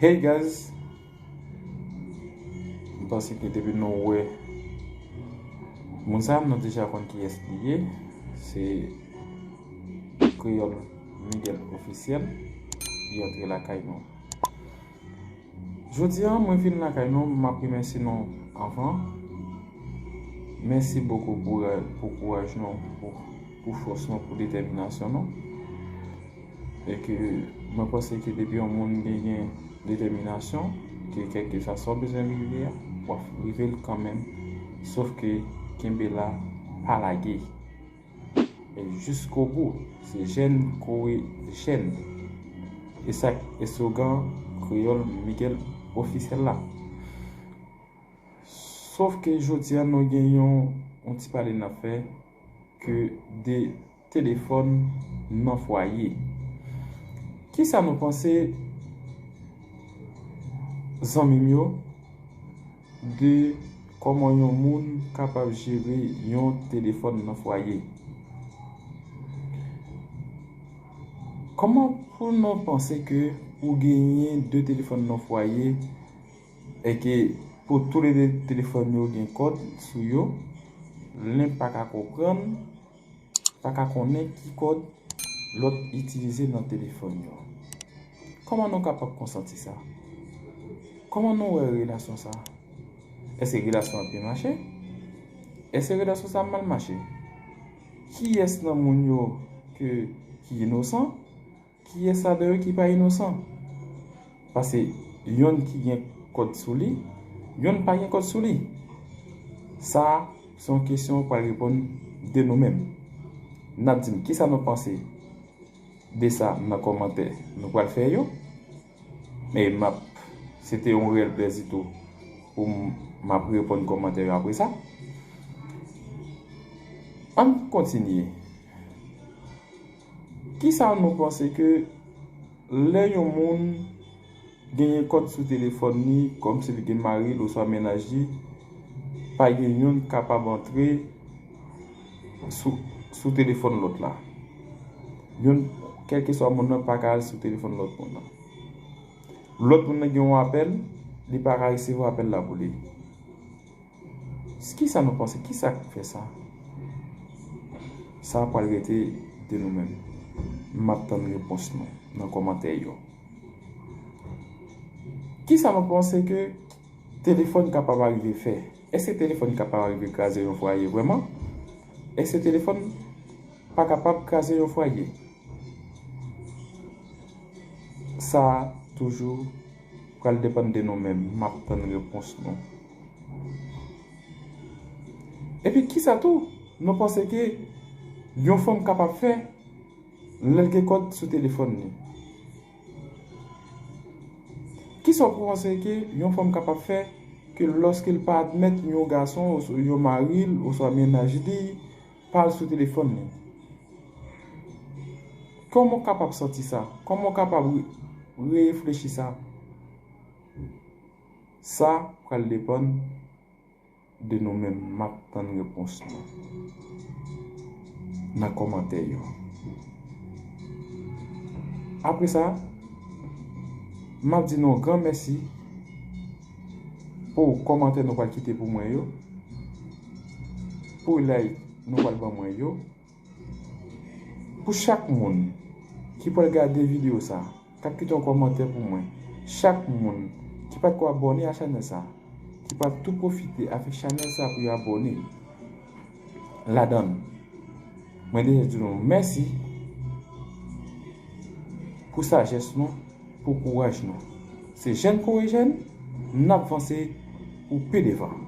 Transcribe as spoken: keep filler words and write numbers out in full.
Hey guys, m panse ke depi nou wè moun sa, nou deja konn kiyès li ye. Se Kreyòl Miguel Officiel ki antre lakay nou. Jodi a, mwen vin lakay nou, m ap remèsye nou anvan. Mèsi bokou pou, pou kouraj nou, pou, pou fòs nou, pou detèminasyon nou. E ke mwen panse ke depi yon moun gen, gen detèminasyon, ke kèlkeswa sa w bezwen rive a, w ap rive l kanmenm. Sof ke kenbe la, pa lage. E jiskobou, se jèn kore jèn. E sa, eslogan Kreyòl Miguel Officiel la. Sof ke jodi a nou gen yon, yon ti pale n ap fè ke de telefòn nan fwaye. Kisa nou panse, zanmi m yo, de kòman yon moun kapab jere yon telefòn nan fwaye? Kòman pou nou panse ke ou genyen de telefòn nan fwaye e ke pou toulede telefòn yo gen kòd sou yo, len pa ka konprann, pa ka konnen ki kòd lòt itilize nan telefòn yo? Kòman nou kapab konsanti sa? Kòman nou wè relasyon sa? Èske relasyon an byen mache? Èske relasyon sa mal mache? Kiyès nan moun yo ke, ki inosan? Kiyès ladan yo ki pa inosan? Paske yonn ki gen kòd sou li, yonn pa gen kòd sou li. Sa a, se yon kesyon w pral reponn de nou menm. N ap di m kisa nou panse de sa nan kòmantè nou pral fè yo. E m ap, se te yon reyèl plèzi tou pou m, m ap reponn kòmantè yo apre sa. Ann kontinye. Kisa nou panse ke lè yon moun genyen kòd sou telefòn li, kòmsi li gen mari l oswa mennaj li, pa gen youn kapab antre sou, sou telefòn lòt la? Youn, kèlkeswa moun nan, pa ka al sou telefòn lòt moun nan. Lòt moun nan gen yon apèl, li pa ka resevwa apèl la pou li. Kisa nou panse? Kisa k fè sa? Sa pral rete de nou menm. M ap tann repons nou nan kòmantè yo. Kisa nou panse ke telefòn kapab arive fè? Èske telefòn kapab arive kraze yon fwaye vrèman? Èske telefòn pa kapab kraze yon fwaye? Sa a toujou pral depann de nou menm. M ap tann repons nou. Epi kisa tou nou panse ke yon fanm kapab fè lè l gen kòd sou telefòn li? Kisa w panse ke yon fanm kapab fè ke lòske l pa admèt yon gason, oswa yon mari l, oswa mennaj li, pa al sou telefòn li? Kòman w kapab santi sa? Kòman w kapab re-, reflechi sa? Sa pral depann de nou menm. M ap tann repons nou nan kòmantè yo. Apre sa, m ap di nou yon gran mèsi pou kòmantè nou pral kite pou mwen yo, pou like nou pral ban mwen yo. Pou chak moun ki pral gade videyo sa, k ap kite yon kòmantè pou mwen, chak moun ki pa t ko abòne a chanèl sa, ki pral tou pwofite avèk chanèl sa pou yo abòne ladan l, mwen deja di nou mèsi pou sajès nou, pou kouraj nou. Se jèn kore jèn, n ap vanse pou pi devan.